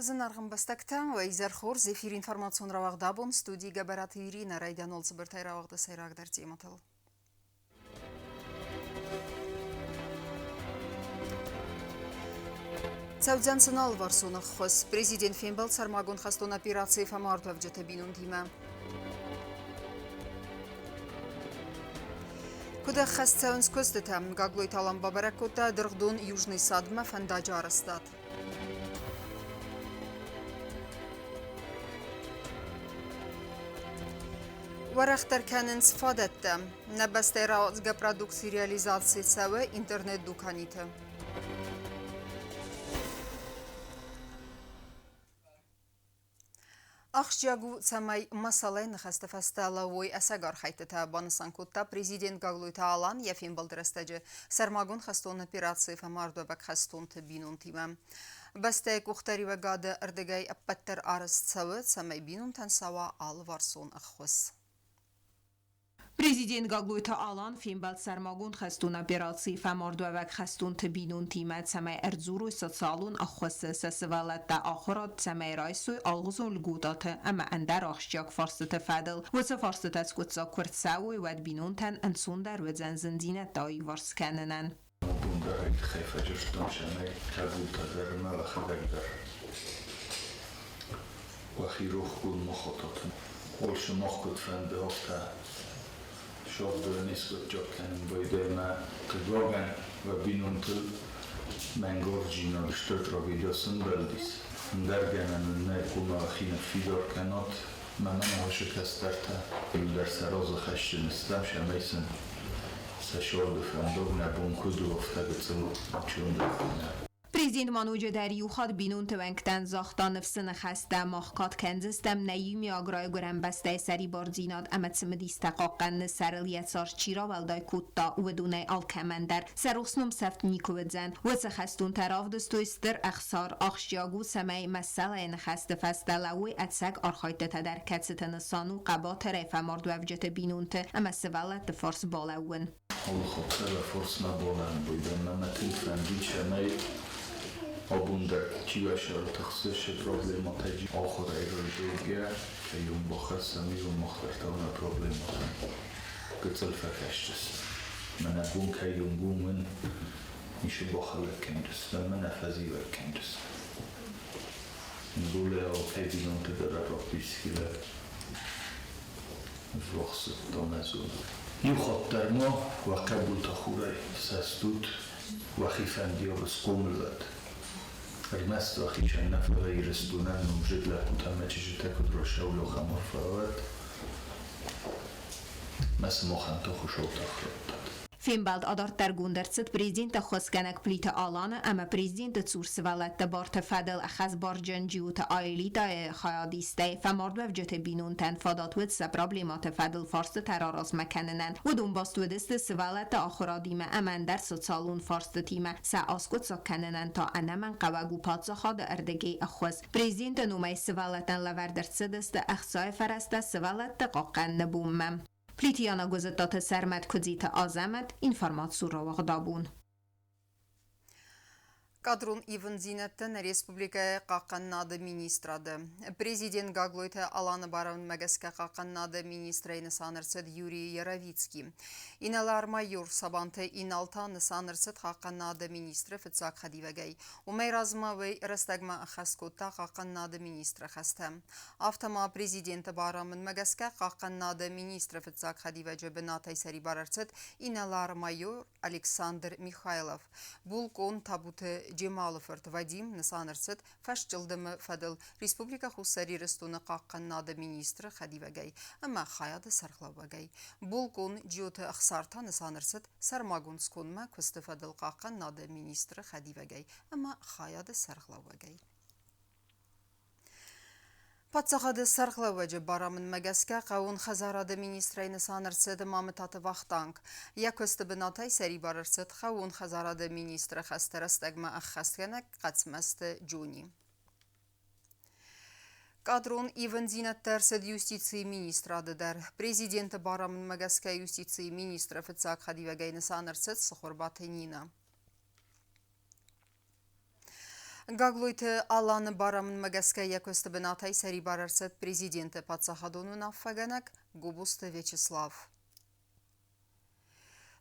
Зынаргъ ӕмбӕстӕгтӕ, уӕ изӕр хорз! Эфир информацион рауагъд абон студийы Гӕбӕраты Иринӕ райдиан цыбыртӕй рауагъды сӕйрагдӕр темӕтыл. Цӕудзӕн сын алыварсон ӕххуыс. Президент фембӕлд сӕрмагонд хӕстон операцийы фӕмардуӕвджыты бинонтимӕ. Куыд ӕххӕст цӕуынц куыстытӕ? Гаглойты Алан бабӕрӕг кодта дыргъдон Южный садмӕ фӕндаджы арӕзтад. Уӕрӕхдӕр кӕнынц фадӕттӕ. Нӕ бӕстӕйы рауадзгӕ продукци реализаци цӕуы интернет-дуканиты. Ахсджиаг у, цӕмӕй мӕсӕлӕй ныхӕсты фӕстӕ лӕууой ӕцӕг архӕйдтытӕ, банысан кодта президент Гаглойты Алан йӕ фембӕлды рӕстӕджы сӕрмагонд хӕстон операцийы фӕмардуӕвӕг хӕстонты бинонтимӕ. Бӕстӕйы къухдариуӕгады ӕрдыгӕй ӕппӕтдӕр арӕзт цӕуы, цӕмӕй бинонтӕн цӕуа алыварсон ӕххуыс. Президент Гаглойты Алан фембӕлд сӕрмагонд хӕстон операцийы фӕмардуӕвӕг хӕстонты бинонтимӕ, цӕмӕй ӕрдзурой социалон ӕххуысы, сӕ сывӕллӕттӕ ахуырад цӕмӕй райсой алгъуызон льготӕты ӕмӕ ӕндӕр ахсджиаг фарстыты фӕдыл. Уыцы фарстытӕ скъуыддзаг куы рцӕуой, уӕд бинонтӕн ӕнцондӕр уыдзӕн зындзинӕдтӕ аиуварс кӕнынӕн. Абон дӕр ӕй тыххӕй фӕджырдтон, цӕмӕй хъӕбултӕ дӕр ӕмӕ уӕхӕдӕг дӕр уӕхи рохгонд ма хатат. Олсы мах куыд фӕнды, афтӕ сагъдыл не скъуыддзаг кӕнын байдайы ӕмӕ, хъыгагӕн, уӕ бинонтыл мӕнгарддзинад стыр трагедийӕ сӕмбӕлдис. Ӕндӕр гӕнӕн ын нӕй, хъуамӕ уӕхи ныффидар кӕнат. Мӕнӕ ныхасы кӕстӕртӕ иуылдӕр сӕ разы хӕсджын стӕм, цӕмӕй сын сӕ сӕрды фӕндаг нӕ бон куыд у, афтӕ гыццыл чондӕр кӕнӕм. Президент ма ноджыдӕр иу хатт бинонты уӕнгтӕн загъта ныфсы ныхӕстӕ, мах кад кӕндзыстӕм нӕ иумиаг райгуырӕн бӕстӕйы сӕрибардзинад ӕмӕ цымыдистӕ хъахъхъӕныны сӕрыл йӕ цард чи рауӕлдай кодта, уыдонӕй алкӕмӕн дӕр сӕ рухс ном сӕфт никуы уыдзӕн. Уыцы хӕстонтӕ равдыстой стыр ӕхсар, ахсджиаг у, цӕмӕй мӕссӕлӕйы ныхӕсты фӕстӕ лӕууой ӕцӕг архайдтытӕ дӕр, кӕцыты нысан у хъӕбатырӕй фӕмардуӕвджыты бинонты ӕмӕ сывӕллӕтты фарс балӕууын. Алы хатт дӕр форсмӕ балӕмбуйдӕн ӕмӕ тынг фӕндид, цӕмӕй абон дӕр чи уӕ тыхсы, се проблемӕтӕ ахуырӕй райдайгӕ, кӕй уын бахӕссӕм, уый мах дӕр та нӕ проблемӕтӕм гыццыл фӕкӕсджыс. Мӕнӕ бон кӕй уын уын ницы бахӕлӕг кӕндзыстӕм, мӕнӕ фӕзивӕг кӕндзыстӕм. Более алкӕй бинонты дӕр рапписхилӕ ввахсыдтон ӕз уымӕ. Иу хатт дӕр ма уӕ хъӕбултӕ хурӕй сӕстут, уӕхи фӕндиаг схъомыл уӕд. Ӕрмӕст уӕхицӕн нӕ, фӕлӕ Ирыстонӕн номдзыд лӕппутӕ ӕмӕ чызджытӕ куыд рацӕуой, ахӕм арфӕ уӕд. Мӕ сымахӕн та Хуыцау тагъд раттӕд. Фембӕлд адарддӕргонд ӕрцыд президенты ӕххуысгӕнӕг Плиты Аланы ӕмӕ президенты цур сывӕллӕтты барты фӕдыл ӕххӕстбарджын Джиоты Аэлитӕйы хайадистӕй. Фӕмардуӕвджыты бинонтӕн фадат уыд сӕ проблемӕты фӕдыл фарстытӕ раразмӕ кӕнынӕн. Уыдон баст уыдысты сывӕллӕтты ахуырадимӕ ӕмӕ ӕндӕр социалон фарстытимӕ. Сӕ аскъуыддзаг кӕнынӕн та ӕнӕмӕнгхъӕуӕг у паддзахады ӕрдыгӕй ӕххуыс. Президенты номӕй сывӕллӕттӕн лӕвӕрд ӕрцыдысты ӕхцайы фӕрӕзтӕ сывӕллӕтты хъахъхъӕныны бонмӕ. Плитиана Гуызыттаты Сӕрмӕт Куыдзиты Азӕмӕт, информаци рауагъдабон. Кадрон ивындзинӕдтӕ нӕ республикӕйы хъахъхъӕнынады министрады. Президент Гаглойты Аланы барамындмӕ гӕсгӕ хъахъхъӕнынады министрӕй нысан ӕрцыд Юрий Яровицкий. Инӕлар-майор Сабанты Инал та нысан ӕрцыд хъахъхъӕнынады министры фыццаг хӕдивӕгӕй. Уымӕй размӕ уый рӕстӕгмӕ ӕххӕст кодта хъахъхъӕнынады министры хӕстӕ. Афтӕ ма президенты барамындмӕ гӕсгӕ хъахъхъӕнынады министры фыццаг хӕдивӕджы бынатӕй сӕрибар ӕрцыд инӕлар-майор Александр Михайлов. Булкъон Табуты Джемалы фырт Вадим нысан ӕрцыд фӕсчъылдымы фӕдыл Республикӕ Хуссар Ирыстоны хъахъхъӕнынады министры хӕдивӕгӕй ӕмӕ хайады сӕргълӕууӕгӕй. Булкъон Джиоты Ӕхсар та нысан ӕрцыд сӕрмагонд скондмӕ куысты фӕдыл хъахъхъӕнынады министры хӕдивӕгӕй ӕмӕ хайады сӕргълӕууӕгӕй. Паддзахады сӕргълӕууӕджы барамындмӕ гӕсгӕ хъӕууон хӕдзарады министрӕй нысан ӕрцыд Мамытаты Вахтанг. Йӕ куысты бынатӕй сӕрибар ӕрцыд хъӕууон хӕдзарады министры хӕсты рӕстӕгмӕ ӕххӕстгӕнӕг Хъӕцмӕзты Джони. Кадрон ивындзинӕдтӕ ӕрцыд юстицийы министрады дӕр. Президенты барамындмӕ гӕсгӕ юстицийы министры фыццаг хӕдивӕгӕй нысан ӕрцыд Цыхуырбаты Нинӕ. Гаглойты Аланы барамындмӕ гӕсгӕ йӕ куысты бынатӕй сӕрибар ӕрцыд президенты паддзахадон уынаффӕгӕнӕг Гобозты Вячеслав.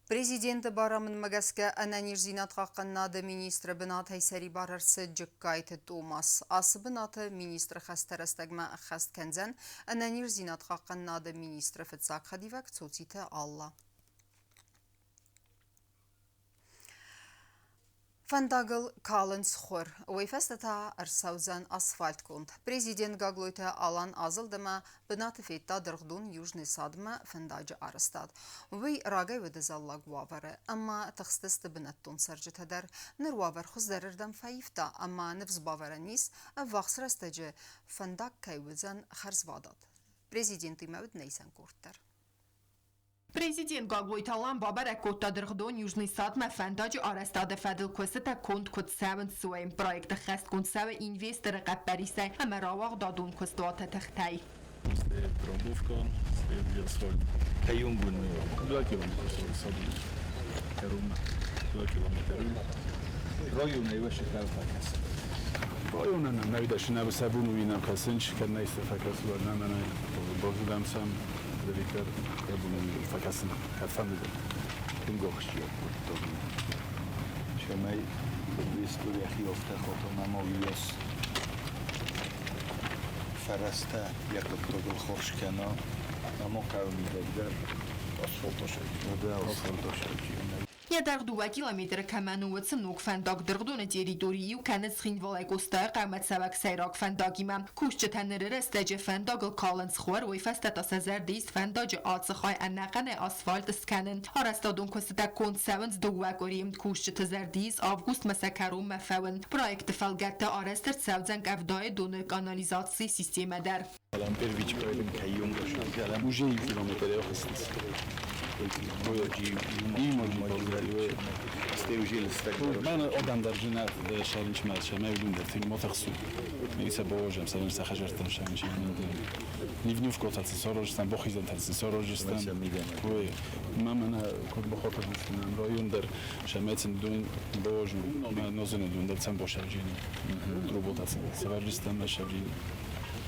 Президенты барамындмӕ гӕсгӕ ӕнӕниздзинад хъахъхъӕнынады министры бынатӕй сӕрибар ӕрцыд Джыккайты Томас. Ацы бынаты министры хӕстӕ рӕстӕгмӕ ӕххӕст кӕндзӕн ӕнӕниздзинад хъахъхъӕнынады министры фыццаг хӕдивӕг Цоциты Алла. Фӕндагыл калынц хуыр, уый фӕстӕ та ӕрцӕудзӕн асфальтгонд. Президент Гаглойты Алан азылд ӕмӕ бынаты федта дыргъдон Южный садмӕ фӕндаджы арӕзтад. Уый рагӕй уыд ӕдзӕллаг уавӕры ӕмӕ тыхстысты бынӕттон цӕрджытӕ дӕр. Ныр уавӕр хуыздӕрырдӕм фӕивта ӕмӕ ныфс бавӕрӕн ис, ӕввахс рӕстӕджы фӕндаг кӕй уыдзӕн хӕрзвадат. Президентимӕ уыд нӕ къорд дӕр. Президент Гаглойты Алан бабӕрӕг кодта дыргъдон Южный садмӕ фӕндаджы арӕзтады фӕдыл куыстытӕ конд куыд цӕуынц, уый. Проекты ӕххӕстгонд цӕуы инвесторы хъӕппӕрисӕй ӕмӕ рауагъдадон куыстуаты тыхтӕй. Трамбовка, асфальт. 2 километр 2 километр. Районы навидашина сабуну винам касынч, каднайста факасу намана бозудам сам директор ябуну факасын хатфанды. Тынг ахсджиаг хъуыддаг у. Цӕмӕй инвестор йӕхи афтӕ хата ӕмӕ уыйас фӕрӕзтӕ йӕ хъуыддагыл хорз кӕна, ӕмӕ хъӕуы мидӕг дӕр асфальт асӕрджи. Йӕ дӕргъ 2 километры кӕмӕн у, уыцы ног фӕндаг дыргъдоны территорийы иу кӕны Цхинвалӕй Къостайыхъӕумӕ цӕуӕг сӕйраг фӕндагимӕ. Кусджытӕ ныры рӕстӕджы фӕндагыл калынц хуыр, уый фӕстӕ та сӕ зӕрды ис фӕндаджы ацы хай ӕнӕхъӕнӕй асфальт скӕнын. Арӕзтадон куыстытӕ конд цӕуынц 2 къуыри. Кусджыты зӕрды ис августмӕ сӕ кӕронмӕ фӕуын. Проекты фӕлгӕтты арӕзт ӕрцӕудзӕн къӕвдайы доны канализацийы системӕ дӕр. Уже 1 километр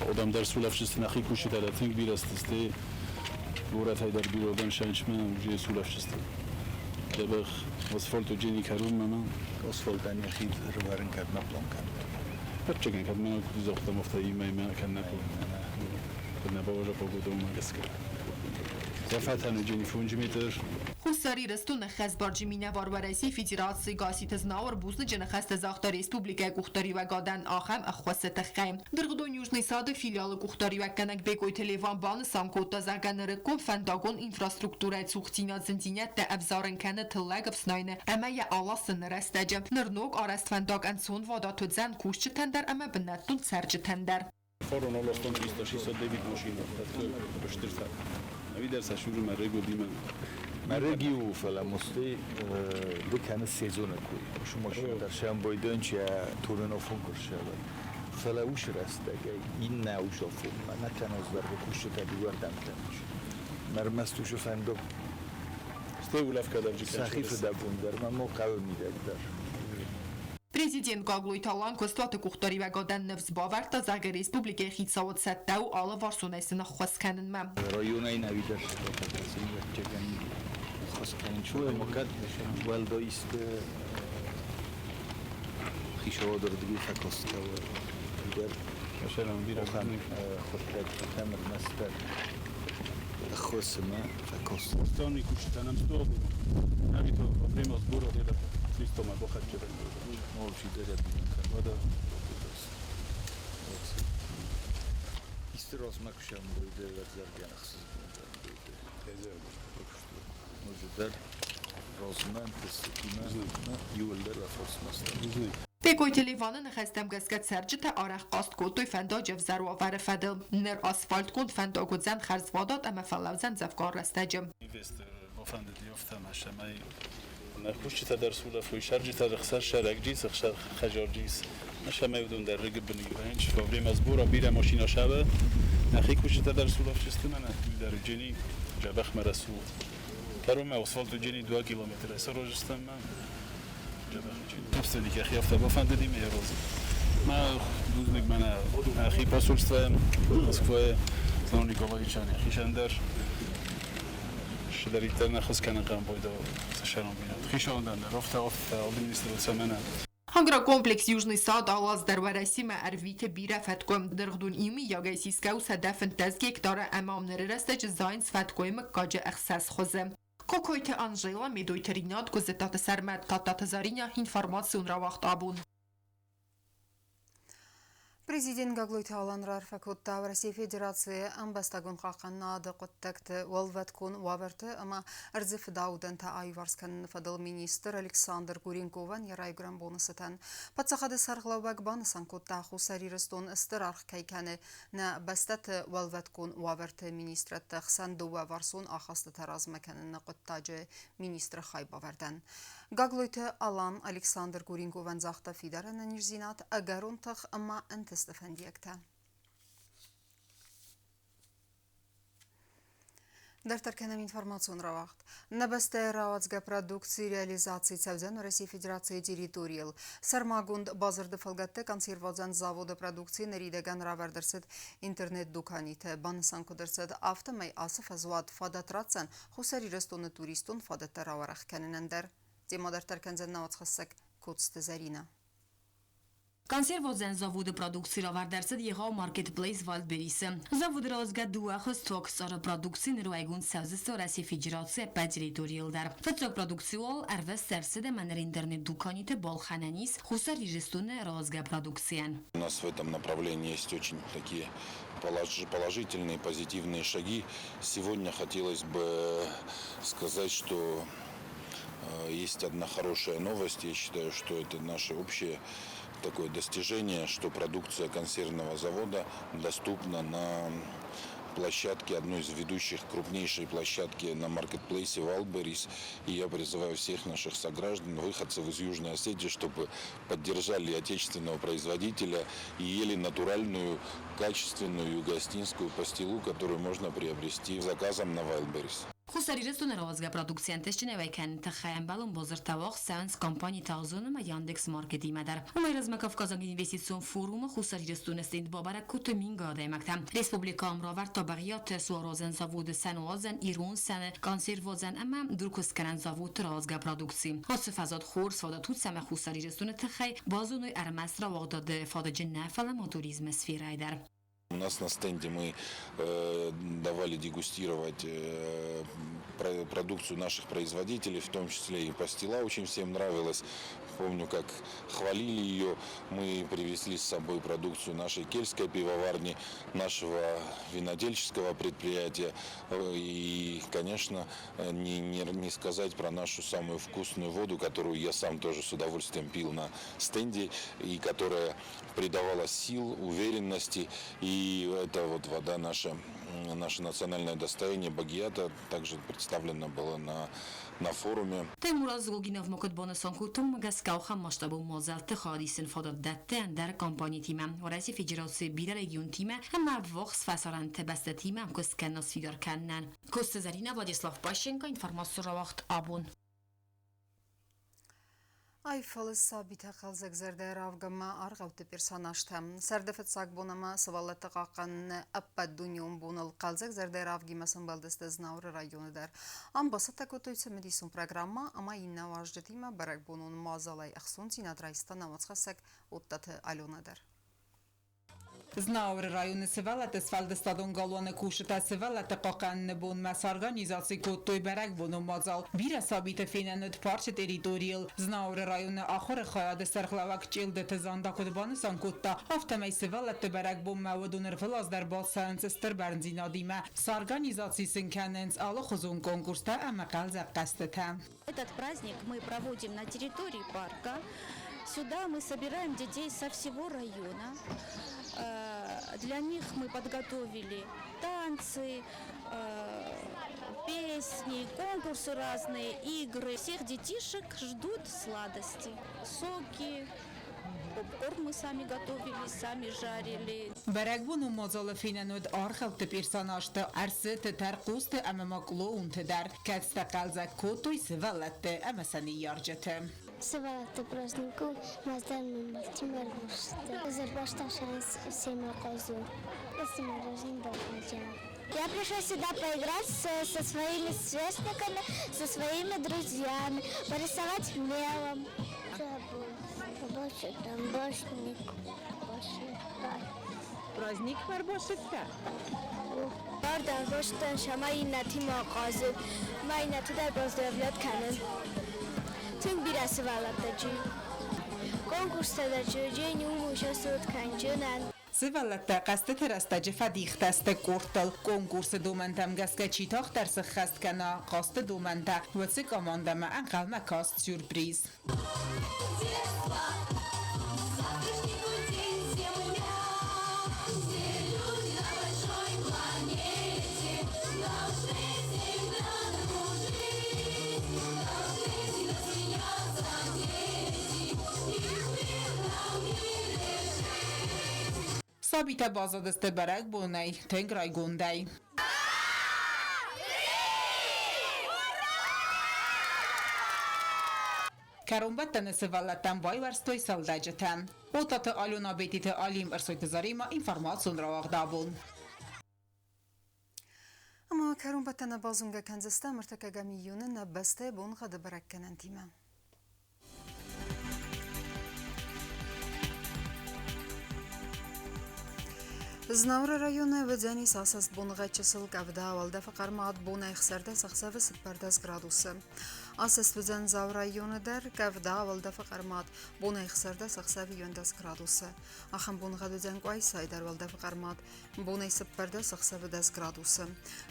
Одам дар сулафшисты нахи кушита да тынг бирӕ сты горӕтӕй дӕр бирӕ одам шанчмӕ уже сулафшисты. Дзӕбӕх асфальт джени кӕронмӕ ма. Асфальтӕн йӕхи ӕрывӕрын кӕдмӕ план кӕнут? Ӕвӕццӕгӕн, кӕдмӕ куыд загътам, афтӕ имӕ кӕд нӕ бауаза погода, уымӕ гӕсгӕ. Йӕ фӕтӕны джени 5 метр. Хуссар Ирыстоны ӕххӕстбарджын минӕвар Уӕрӕсейы Федерацийы Гасситы Знауыр бузныджы ныхӕстӕ загъта республикӕйы къухдариуӕгадӕн ахӕм ӕххуысы тыххӕй. Дыргъдон Южный сады филиалы къухдариуӕггӕнӕг Бекъойты Леван банысан кодта, зӕгъгӕ, нырыккон фӕндагон инфраструктурӕйы цухдзинад зындзинӕдтӕ ӕвзарын кӕны тыллӕг ӕфснайыны ӕмӕ йӕ аласыны рӕстӕджы. Ныр ног арӕзт фӕндаг ӕнцонвадат уыдзӕн кусджытӕн дӕр ӕмӕ бынӕттон цӕрджытӕн дӕр. Фарон аластон 369 машинӕ, стыртӕ. Ӕви сӕ шуры мӕ регодимӕ. Мӕ реги у, фӕлӕ мосты ды кӕныс сезоны кой. Уыцы машинӕ дӕр сӕм бойдончи турынофон куырсӕвӕ. Фӕлӕ уыцы рӕстӕгӕй иннӕ усафонмӕ нӕ кӕнос дӕргъы кусджытӕ дыууӕрдӕмтӕм ис. Ӕрмӕст уыцы фӕндаг Стӕй улӕфгӕ дӕр сӕхи фыдӕбон дӕр ма мо хъӕуы мидӕг дӕр. Президент Гаглойты Алан куыстуаты къухдариуӕгадӕн ныфс бавӕрдта, зӕгъгӕ, республикӕйы хицауад цӕттӕ у алыварсонӕй сын ӕххуыс кӕнынмӕ. Районӕй нӕвидӕр ӕвӕццӕгӕн ӕххуыс кӕнын ӕмӕ кӕд уӕлдай исты хицауады рдыгӕй фӕкастӕуы дӕр ахӕм хъуыддӕгтӕм ӕрмӕстдӕр ӕххуысмӕ фӕкаст. Стani кусджытӕ нӕм сто Ӕви то во время сбора где-то 300 ма бахӕццӕ. Вода. Исты размӕ куы сӕмбӕлд, ӕвзаргӕ ӕхсызгондӕр Ноджыдӕр размӕ ӕнтыстытимӕ иуылдӕр фарсмӕ стӕм. Бекъойты Леваны ныхӕстӕм гӕсгӕ цӕрджытӕ арӕх хъаст кодтой фӕндаджы ӕвзӕр уавӕры фӕдыл. Ныр асфальтгонд фӕндаг уыдзӕн хӕрзвадат ӕмӕ фӕлӕудзӕн дзӕвгар рӕстӕджы. Инвестор бафӕндыди афтӕ ӕмӕ цӕмӕй нӕ кусджытӕ дӕр сулӕфой, сӕрджытӕ дӕр ӕхсӕз сӕрӕгджис, ӕхсӕз хӕджарджис. Цӕмӕй уыдон дӕр рыгы бын ивӕнч. Во время сбора бирӕ машина сӕвӕ, нӕхи кусджытӕ дӕр сулӕфджысты мӕнӕ дӕр джени дзӕбӕх мӕ рӕсугъд. Кӕронмӕ асфальт джени 2 километры саразыстӕм мӕ дзӕбӕх джени. Ӕфсӕдик йӕхи афтӕ бафӕндыди мӕ йӕ розы. Мӕ бузныг мӕнӕ нӕхи посольствойӕн Москвайы, Знон Николаевичӕн йӕхицӕн дӕр. Цыдӕриддӕр нӕ хыз кӕны хъамбойдӕ сӕрон бинонты хицауадӕн дӕр, афтӕ афтӕ администраци цӕмӕн. Агрокомплекс Южный сад алаз дӕр Уӕрӕсемӕ ӕрвиты бирӕ фӕткъуы. Дыргъдон иумийагӕй сисгӕ у 115 гектары ӕмӕ ам ныры рӕстӕджы зайынц фӕткъуыйы мыггаджы ӕхсӕз хуызы. Кокойты Анжела, Медойты Ринат, Гуыззыттаты Сӕрмӕт, Тадтаты Заринӕ, информацион рауагъд абон. Президент Гаглойты Алан раарфӕ кодта Уӕрӕсейы Федерацийы ӕмбӕстагон хъахъхъӕнынады хъуыддӕгты уӕлвӕткон уавӕрты ӕмӕ ӕрдзы фыдаудӕнтӕ аиуварс кӕныны фӕдыл министр Александр Гуренковӕн йӕ райгуырӕн боны цытӕн. Паддзахады сӕргълӕууӕг банысан кодта, Хуссар Ирыстон стыр аргъ кӕй кӕны нӕ бӕстӕты уӕлвӕткон уавӕрты министрӕдты хсӕн дыууӕварсон ахастытӕ размӕ кӕныны хъуыддаджы министры хайбавӕрдӕн. Гаглойты Алан Александр Гуренковӕн загъта фидар ӕнӕниздзинад, ӕгӕрон тых ӕмӕ ӕнтысты фӕндиӕгтӕ. Дарддӕр кӕнӕм информацион рауагъд. Нӕ бӕстӕйы рауадзгӕ продукци реализаци цӕудзӕн Уӕрӕсейы Федерацийы территорийыл. Сӕрмагонд бадзырды фӕлгӕтты консервуадзӕн заводы продукци ныридӕгӕн равӕрд ӕрцыд интернет-дуканиты. Банысан куыд ӕрцыд, афтӕмӕй ацы фӕзуат фадат ратдзӕн Хуссар Ирыстоны туристон фадӕттӕ рауӕрӕх кӕнынӕн дӕр. Темӕ дарддӕр кӕндзӕн науӕдзхӕссӕг Коцты Зӕринӕ. Консерводзӕн заводы продукци равӕрд ӕрцыд егъау маркетплейс Wildberries-ы. Заводы рауадзгӕ дыууӕ хуыз туагцъары продукци ныр уӕйгонд цӕудзысты Уӕрӕсейы Федерацийы ӕппӕт территорийыл дӕр. Фыццаг продукци уал ӕрвыст ӕрцыд ӕмӕ ныр интернет-дуканиты балхӕнӕн ис Хуссар Ирыстоны рауадзгӕ продукцийӕн. У нас в этом направлении есть очень такие положительные, позитивные шаги. Сегодня хотелось бы сказать, что есть одна хорошая новость. Я считаю, что это наше общее такое достижение, что продукция консервного завода доступна на площадке, одной из ведущих, крупнейшей площадки на маркетплейсе Wildberries. И я призываю всех наших сограждан, выходцев из Южной Осетии, чтобы поддержали отечественного производителя и ели натуральную, качественную югоосетинскую пастилу, которую можно приобрести заказом на Wildberries. Хуссар Ирыстоны рауадзгӕ продукци ӕнтыстджынӕй уӕй кӕныны тыххӕй ӕмбӕлон бадзырдтӕ уагъд цӕуынц компанитӕ Озон ӕмӕ Яндекс Маркетимӕ дӕр. Уымӕй размӕ Кавказаг инвестицион форумы Хуссар Ирыстоны стенд бабӕрӕг кодтой мингай адӕймӕгтӕ. Республикӕ ам равӕрдта Бӕгъиаты суаруадзӕн заводы сӕнуадзӕн, ирон сӕны, консервуадзӕн ӕмӕ дуркуыстгӕнӕн заводты рауадзгӕ продукци. Ацы фӕзуат хорз фадат у, цӕмӕй Хуссар Ирыстоны тыххӕй базоной ӕрмӕст рауагъдады фадыджы нӕ, фӕлӕ ма туризмы сферӕйы дӕр. У нас на стенде мы давали дегустировать продукцию наших производителей, в том числе и пастила очень всем нравилась. Помню, как хвалили ее. Мы привезли с собой продукцию нашей кельтской пивоварни, нашего винодельческого предприятия. И, конечно, не сказать про нашу самую вкусную воду, которую я сам тоже с удовольствием пил на стенде и которая придавала сил, уверенности. И это вот вода наша, наше национальное достояние Багията также представлена была на форуме. Теймураз Гогинов ма куыд банысан кодта, уымӕ гӕсгӕ ахӕм масштабон мадзӕлтты хайадисын фадат дӕтты ӕндӕр компанитимӕ, Уӕрӕсейы Федерацийы бирӕ регионтимӕ ӕмӕ ӕввахс фӕсарӕнты бӕстӕтимӕ ӕмкуыст кӕнын сфидар кӕнынӕн. Коцты Зӕринӕ, Владислав Пащенко, информацион рауагъд абон. Айфӕлы сабитӕ хъӕлдзӕгзӕрдӕ равгӕмӕ аргъӕутты персонажтӕ. Сӕрды фыццаг бон ӕмӕ сывӕллӕтты хъахъхъӕныны ӕппӕтдунеон боныл хъӕлдзӕгзӕрдӕ равгимӕ сӕмбӕлдысты Знауыры районы дӕр. Ам бацӕттӕ кодтой цымыдисон программӕ ӕмӕ иннӕ уазджытимӕ бӕрӕгбонон мадзалӕй ӕхцондзинад райста нӕ уацхӕссӕг Оттаты Аленӕ дӕр. Знауыры районы сывӕллӕтты сфӕлдыстадон галуаны кусджытӕ сывӕллӕтты хъахъхъӕныны бонмӕ сорганизаци кодтой бӕрӕгбонон мадзал. Бирӕ сабиты фенӕн уыд парчы территорийыл. Знауыры районы ахуыры хайады сӕргълӕууӕг Челдыты Занда куыд банысан кодта, афтӕмӕй сывӕллӕтты бӕрӕгбонмӕ уыдон ӕрвылаз дӕр бацӕуынц стыр бӕрндзинадимӕ. Сорганизаци сын кӕнынц алыхуызон конкурстӕ ӕмӕ хъӕлдзӕг хъӕзтытӕ. Этот праздник мы проводим на территории парка. Сюда мы собираем детей со всего района. Для них мы подготовили танцы, песни, конкурсы разные, игры. Всех детишек ждут сладости, соки, Попкорн мы сами готовили, сами жарили. Бӕрӕгбонон мадзалы фенӕн уыд аргъӕутты персонажты, ӕрсыты, тӕрхъусты ӕмӕ ма клоунты дӕр, кӕцытӕ хъӕлдзӕг кодтой сывӕллӕтты ӕмӕ сӕ ныййарджыты. Сывӕллӕтты праздник у мӕздӕн мӕлтимӕ рвысты. Зӕрбаста семӕ хъазу. Цы бахъазӕм. Я пришла сюда поиграть со своими сверстниками, со своими друзьями, порисовать мелом. Больше там башник, Праздник барбашытта? Бардан шама иннӕтимӕ хъазын, ма иннӕты дӕр поздравлять кӕнын. Тынг бирӕ сывӕллӕттӕ джи. Конкурстӕ дӕр джи, уым кӕнджынӕн. Сывӕллӕттӕ хъӕзтыты рӕстӕджы фӕдихтӕ сты къордтыл. Конкурсы домӕнтӕм гӕсгӕ чи тагъддӕр сыххӕст кӕна хъазты домӕнтӕ, уыцы командӕмӕ ӕнхъӕлмӕ каст сюрприз. Сабитӕ баззадысты бӕрӕгбонӕй тынг райгондӕй. Кӕронбӕттӕны сывӕллӕттӕн байуӕрстой сӕлдӕджытӕ. Отаты Алена, Бетиты Алим, Ӕрсойты Зарима, информацион рауагъд «Абон». Ӕмӕ кӕронбӕттӕны базонгӕ кӕндзыстӕм ӕртыккӕгӕм июны нӕ бӕстӕйы боныгъӕды бӕрӕггӕнӕнтимӕ. Знауыры районы уыдзӕнис асӕст боныгъӕд чысыл къӕвда, уӕлдӕфы хъӕрмад бонӕй 16 ӕхсӕвы 14 градусы. Асӕст уыдзӕн Дзауы районы дӕр, къӕвда, уӕлдӕфы хъӕрмад бонӕй 16 ӕхсӕвы 11 градусы. Ахӕм боныгъӕд уыдзӕн Къуайсайы дӕр, уӕлдӕфы хъӕрмад бонӕй 14 ӕхсӕвы 10 градусы.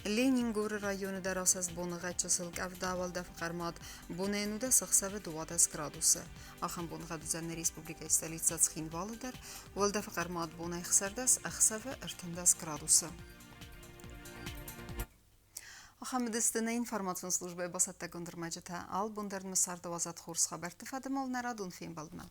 Ленингоры районы дӕр асӕст боныгъӕд чысыл къӕвда, уӕлдӕфы хъӕрмад бонӕй 11 ӕхсӕвы 12 градусы. Ахӕм боныгъӕд уыдзӕн нӕ республикӕйы столицӕ Цхинвалы дӕр, уӕлдӕфы хъӕрмад бонӕй 16 ӕхсӕвы 13 градусы. Ахӕм уыдысты нӕ информацион службӕйы бацӕттӕгонд ӕрмӕджытӕ. Албон дӕр нӕ царды уадзӕд хорз хабӕртты фӕдыл нӕ радон фембӕлдмӕ.